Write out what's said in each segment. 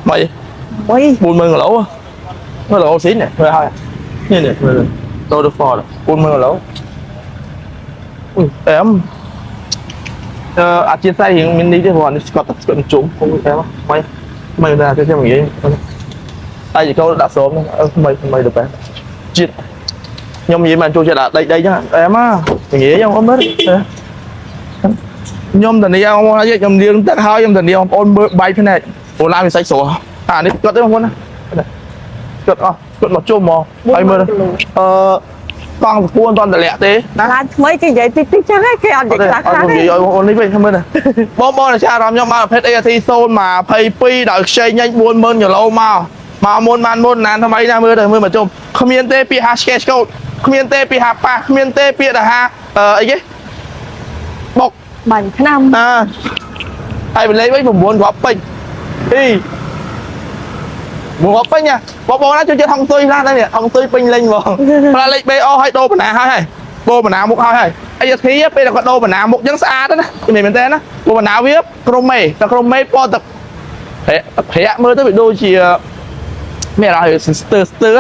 ថ្មី មួយ 40000គីឡូមើលឡូស៊ីននេះមើលហើយនេះនេះមើលតូដហ្វត40000គីឡូអុយអែមអឺអធិស្ឋានរៀងមាននេះទេព្រោះនេះស្កត់ស្កត់ជុំអូយអែមថ្មីថ្មីដែរខ្ញុំនិយាយតែកោដាក់ស្រោមថ្មីថ្មីទៅបែជាតិខ្ញុំនិយាយបានចូលចិត្តអាដីដីចឹងអែមនិយាយខ្ញុំអត់មើលខ្ញុំធានាបងប្អូនខ្ញុំលាងទឹកហើយខ្ញុំធានាបងប្អូនមើលបាយភ្នែកព្រោះឡានវាសាច់ស្រួលអានេះគាត់ទេបងប្អូនណាគាត់អស់គាត់មកជុំហ្មងហើយមើលអឺកង់សពួនអត់តម្លាក់ទេណា ឡានថ្មីគេនិយាយតិចតិចចឹងឯងគេអត់និយាយខ្លះ អត់ ខ្លះទេ និយាយឲ្យបងប្អូននេះវិញមើលណាបងប្អូនអាអារម្មណ៍ខ្ញុំបានប្រភេទ ART 022ដោយខ្ចីញ៉ាញ់40000គីឡូមកមកមុនបានមុនណាថ្មីណាមើលទៅមើលមកជុំគ្មានទេពាក្យ hash code គ្មានទេពាក្យហាប៉ាគ្មានទេពាក្យថាអីគេបុក បាញ់ឆ្នាំ អើហើយបលេខវិញ9គ្រាប់ពេញអី9គ្រាប់ពេញណាបងបងណាជួយចិត្តហុងស៊ុយខ្លះដែរនេះហុងស៊ុយពេញលេញហ្មងផ្លាលេខ BO ឲ្យដូរបណ្ណាហើយហើយដូរបណ្ណាមុខហើយហើយអីធីពេលដែលគាត់ដូរបណ្ណាមុខចឹងស្អាតណានិយាយមែនតើណាព្រោះបណ្ណាវាក្រុមមេតែក្រុមមេពណ៌ទឹកប្រាក់ប្រាក់មើលទៅវាដូចជាមានអារម្មណ៍ស្ទើស្ទើ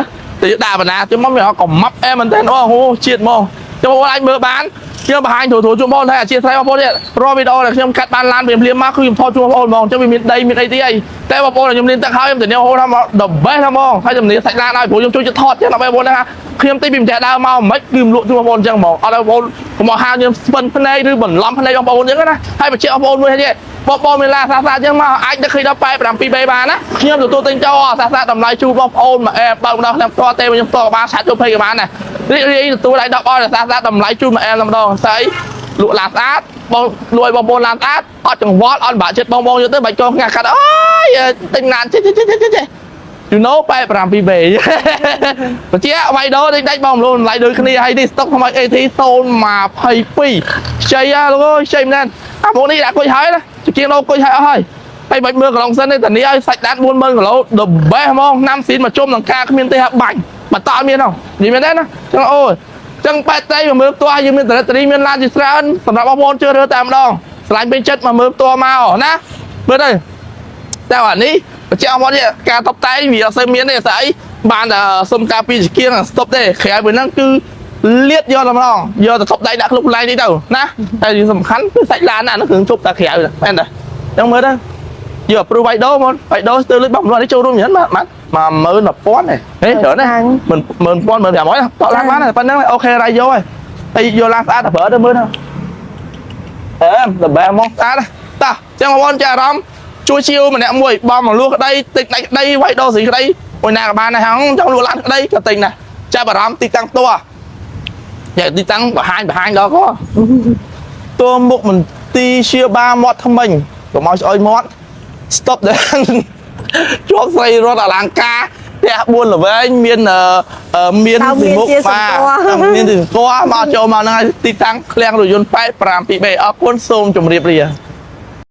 ទៅដាក់បណ្ណាទៅមកមានអារម្មណ៍កំម៉ាប់អែមែនតើអូហូជាតិហ្មងចាំបងអាចមើលបានខ្ញុំបង្ហាញត្រួតៗជូនបងថាអធិស្ឋានបងប្អូននេះរាល់វីដេអូដែលខ្ញុំកាត់បានឡានភ្លាមៗមកគឺខ្ញុំថតជូនបងប្អូនហ្មងអញ្ចឹងវាមានដីមានអីទីអីតែបងប្អូនខ្ញុំលាងទឹកហើយខ្ញុំធានាបងប្អូនថាមក the best ហ្មងហើយជំនាញសាច់ឡានហើយព្រោះខ្ញុំជួយចិត្តថតចឹងដល់បងប្អូនថាខ្ញុំតិចពីម្ចាស់ដើមមកមិនគឺលក់ជូនបងប្អូនអញ្ចឹងហ្មងអត់ឲ្យបងប្អូនកុំមកហៅខ្ញុំស្ពិនភ្នែកឬបន្លំភ្នែកបងប្អូនអញ្ចឹងណាហើយបញ្ជាក់បងប្អូនមួយទៀតបងប្អូនមានឡានសាសាអញ្ចឹងមកអាចដឹកឃើញដល់87 B បានណាខ្ញុំទទួលទិញចោលសាសាតម្លៃជូនបងប្អូនមកអែបើកម្ដងខ្ញុំផ្ទាល់ទេខ្ញុំផ្ទាល់ក៏បានឆាតចូលពេកក៏បានដែររីករាយទទួលដៃ10អស់សាសាតម្លៃជូនមកអែមម្ដងស្អីលក់ឡានស្អាតបងលួយបងប្អូនឡានស្អាតអត់ចង្វល់អត់បាក់ចិត្តបងបងយកទៅបាច់កងងាកាត់អូយទិញឡានចេះចេះចេះចេះ You know 87 B បញ្ជាក់វាយដូរដាច់បងលូនតម្លៃដូចគ្នាហើយនេះស្តុកថ្មី AT 022ខ្ចីហ่ะលោកអើយខ្ចីមែនអាមុខនេះដាក់គុជហើយណាជាងដោគុជហើយអស់ហើយហើយបាច់មើលកន្លងសិនទេតានេះឲ្យសាច់ដាន40000គីឡូ the best ហ្មងឆ្នាំស៊ីនមកជុំនឹងការគ្មានទេហាបាញ់បើតអត់មានហ៎និយាយមែនទេណាចឹងអូយចឹងបែតត្រីមកមើលផ្ទាល់យើងមានតរិតរីមានឡានជាច្រើនសម្រាប់បងប្អូនជឿរើតែម្ដងស្រឡាញ់ពេញចិត្តមកមើលផ្ទាល់មកណាមើលទៅតែអានេះបញ្ជាក់មកនេះការតបតែងវាអត់សូវមានទេស្អីបានតែសុំការពីជាគៀងស្តុបទេក្រៅពីហ្នឹងគឺលៀតយកតែម្ដងយកទៅតបដៃដាក់គ្រប់កន្លែងនេះទៅណាតែសំខាន់គឺសាច់ឡានណានោះគ្រឿងជប់តែក្រៅមែនទេចឹងមើលទៅយកព្រូវៃដូមកវៃដូស្ទើលុយបងម្ល៉េះនេះចូលរួមយ៉ាងណាបាទ11000ទេហេច្រើនណាមិន11000 1500តក់ឡើងបានតែប៉ុណ្្នឹងអូខេរ៉ៃយកហើយហើយយកឡានស្អាតតែប្រើទៅមើលទៅអឺល្បែមកស្អាតតោះចឹងបងប្អូនចាអារម្មណ៍ជួយជាវម្នាក់មួយបងមកលួសក្តីតិចដាច់ក្តីវាយដោស្រីក្តីមួយណាក៏បានដែរហងចង់លក់ឡានក្តីក៏ទិញដែរចាប់អារម្មណ៍ទីតាំងផ្ទាល់យ៉ាទីតាំងបង្ហាញបង្ហាញដល់ក៏តួមុខមន្ទីរជាបាលមាត់ថ្មិញកុំឲ្យស្អុយមាត់ stop ដែរជាប់ស្រីរត់អលង្ការផ្ទះ4ល្វែងមានមាន តើមាន មុខ ជាសម្គាល់ មានជាសម្គាល់មកចូលមកហ្នឹងហើយទីតាំងឃ្លាំងរថយន្ត87 B អរគុណសូមជម្រាបលា។